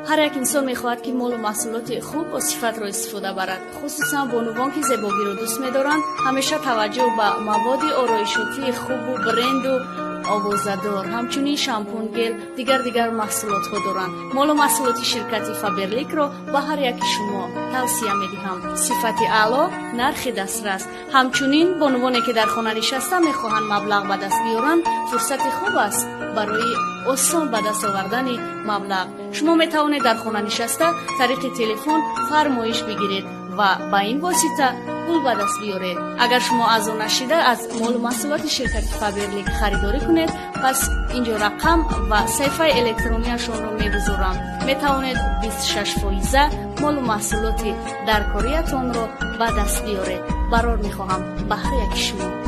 Ҳар як инсон мехоҳад, ки молу маҳсулоти хуб бо сифатро истифода барад. Хусусан бонувон, ки зебогиро дӯст медоранд, ҳамеша таваҷҷӯҳ ба маводи ороишотии хубу бренду овозадор, ҳамчунин шампун, гел, дигар дигар маҳсулотҳо доранд. Молу маҳсулоти ширкати Фаберликро ба ҳар яки шумо тавсия медиҳам. Сифати аъло, нархи дастрас. Ҳамчунин бонувоне, ки дар хона нишаста мехоҳанд маблағ ба даст биёранд, фурсати хуб аст барои осон ба даст овардани маблағ. Шумо метавонед дар хона нишаста тариқи телефон фармоиш бигиред ва ба ин восита пул ба даст биёред. Агар шумо аъзо нашида аз молу маҳсулоти ширкати Фаберлик харидорӣ кунед, пас инҷо рақам ва саҳифаи электронияшонро мегузорам. Метавонед 26 фоиза молу маҳсулоти даркориятонро ба даст биёред. Барор мехоҳам ба ҳар яки шумо.